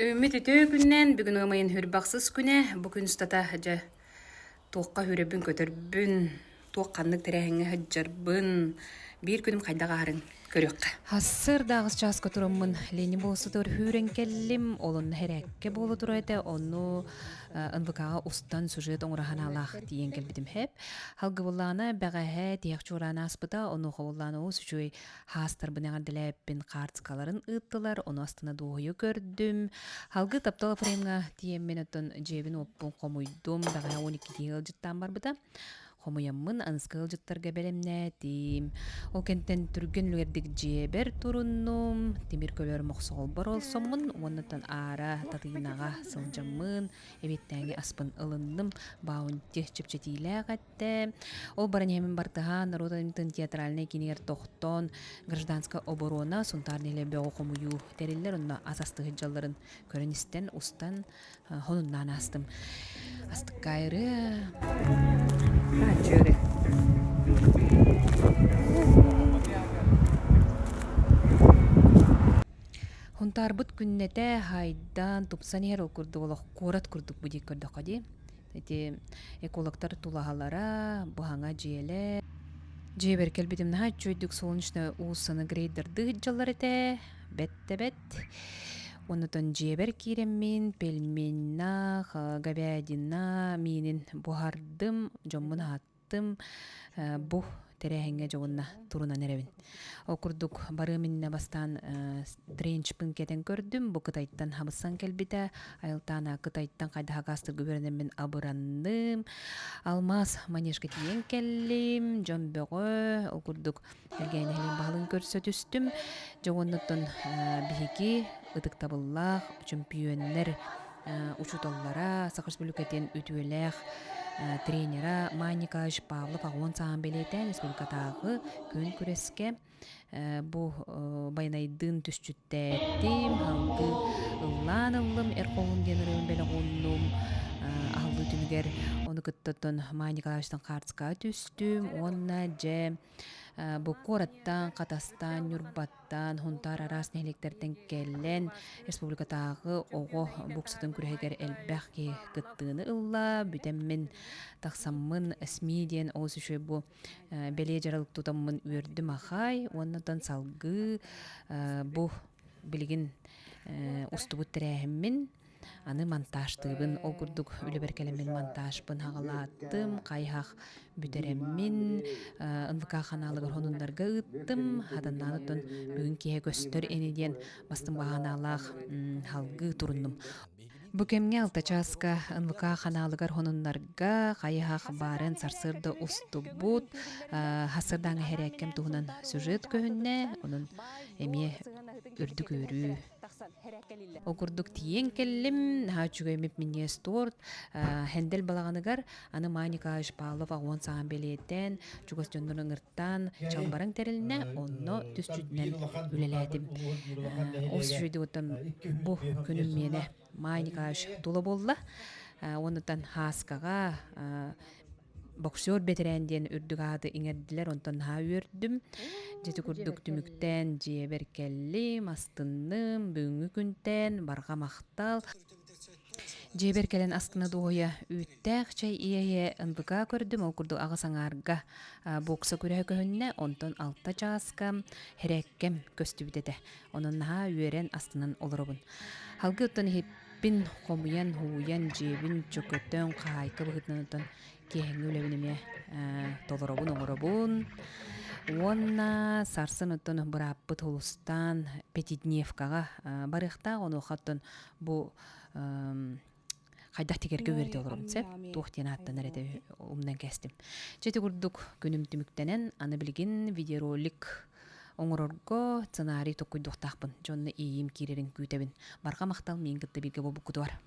Үүммүт үтүө күнүнэн бүгүн ыам ыйын хүрбахсыс күнэ. Бу күн устата дьэ туохха үүрэбин-көтөрбүн, туох ханнык тэрээһиҥҥэ сылдьарбын, биир күнүм хайдах ааһарын көрүөххэ. Сарсыарда аҕыс чааска тураммын Ленин болуоссатыгар үүрэн кэллим. Ол онно хэрээккэ буола турар этэ. Ону НВК-ҕа устан сюжет оҥоро санаалаах тиийэн кэлбитим хэп. Халгыбыллаана бэҕэһээ тиһэх чуораан ааспыта. Онуоха буоллаана олус үчүгэй Хаастарбын эҕэрдэлээппин хаартыскаларын ыыттылар, ону астына дуоһуйа көрдүм. Халгы таптал фреймҥа тиийэммин оттон дьиэбин-уоппун хомуйдум. Бэҕэһээ 12 киһи ыалдьыттаан барбыта. Хомуйаммын аныскы ыалдьыттарга бэлэмнээтим. Ол кэнтэн түргэн үлүгэрдик дьиэбэр туруннум. Тимир көлөр мохсоҕолбор олсоммун уонна аара Татыйынаҕа сылдьаммын эбиэттээҥи аспын ылынным. Баунти чэпчэтиилээх эттэ. Ол баран иһэмин бартыһаан норуот айымньытын театральнай киинигэр тохтоон гражданскай оборона Сунтаар нэһилиэк бөҕү хомуйуу тэриллэр онно ас астыһыт дьалларын көрөн-истэн, устан хонуннаан аастым. Астыккайры. Ачыры. Хунтаарбыт күннэтэ хайдан тупсан иһэр ол курдук олох куорат курдук бу дии көрдөххө дии. Ити экологтар тулаһалара, быһаҥа дьиэлэр. Дьиэбэр кэлбитим наһаа үчүгэйдик солнечная уулуссаны грейдердыы сылдьаллар этэ. Бэт да бэт. Оннотон дьиэбэр киирэммин пельменнах, говядина миинин буһардым, дьоммун аһаттым. Бу тэрээһиҥҥэ дьэ уонна турунан эрэбин. Ол курдук барыам иннинэ бастаан тренчпын кэтэн көрдүм. Бу Кытайтан хабыссан кэлбитэ. Айылтаана Кытайтан хайдах акаастырга үөрэнэммин абыранным. Алмаас манежка тиийэн кэллим. Дьон бөҕө. Ол курдук Элгээн нэһилиэгин баһылыгын көрсө түстүм. Дьэ уоннаттан биһиги ытыктабыллаах чөмпүйүөннэр учууталлара, Саха Республикатын үтүөлээх тренера Май Николаевич Павлов аҕуон сааһын бэлиэтээн республикатааҕы күөн күрэскэ бу байанайдыын түсчүттээтим, халгы ыллаан ыллым, эр хоһуун диэн ырыабын бэлэх ууннум аһыллыы түмүгэр ону кытта оттон Май Николаевичтан хаартыскаҕа түстүм уонна дьэ бу куораттан, Хатастан, Ньурбаттан, Һунтаар араас нэһилиэктэртэн кэлэн республикатааҕы оҕо боксатын күрэһигэр элбэх киһи кыттыыны ылла. Бүтэммин тахсаммын СМИ диэн олус үчүгэй бу бэлиэ дьаралык тутаммын үөрдүм ахай уонна салгыы бу билигин устубут тэрээһиммин Аны монтажтыыбын, ол курдук үлэбэр кэлэммин монтажпын хаҕалааттым, хайыһах бүтэрэммин, НВК ханаалыгар хонуннарга ыыттым, хатаннаан оттон бүгүн киэһэ көстөр ини диэн бастыҥ баҕанаалаах халгыы туруннум. Бу кэмҥэ алта чааска НВК ханаалыгар хонуннарга хайыһах баарын сарсыарда устубут, сарсыардааҥы хэрээккэм туһунан сюжет көһүннэ, онон эмиэ үрдүк үөрүү Ол курдук тиийэн кэллим, наһаа үчүгэй мип-минньигэс торт, Хендель балаҕаныгар аны Май Николаевич Павлов аҕуон саҕан бэлиэтээн, чугас дьоннорун ыҥыртаан, чалбараҥ тэрилинэ, онно түсчүтүнэн үлэлээтим. Ол үчүгэйдик оттон бу күнүм миэнэ Май Николаевич тула буолла. Уонуттан Хааскаҕа боксер бэтэрээн диэн үрдүк ааты иҥэрдилэр, онтон наһаа үөрдүм. Дьити курдук түмүктээн дьиэбэр кэллим, астынным, бүгүҥҥү күнтэн барҕа махтал. Дьиэбэр кэлэн астына дуоһуйа үүттээх чэй иэйэ НВК көрдүм, ол курдук аҕыс аҥаарга бокса күрэһэ көһүннэ, онтон алта чааска хэрээккэм көстүбүт этэ. Онон наһаа үөрэн астынан олоробун. Халгы оттон иһиппин хомуйан, һууйан, дьиэбин чөкөтөн, хаһаайка быһыытынан оттон киэһэҥҥи үлэбин эмиэ толоробун, оҥоробун. Уонна сарсын оттон бырааппыт Һулустаан Пятидневкаҕа барыахтаах, онуоха оттон бу хайдах тигэргэ үөрэтэ олоробун сөп туох диэн ааттанар этэ умнан кээстим. Чэ ити курдук күнүм түмүктэнэн аны билигин видеоролик оҥорорго сценарий толкуйдуохтаахпын. Дьонно иэйиим киирэрин күүтэбин. Барҕа махтал миин кытта бииргэ буолбуккутугар.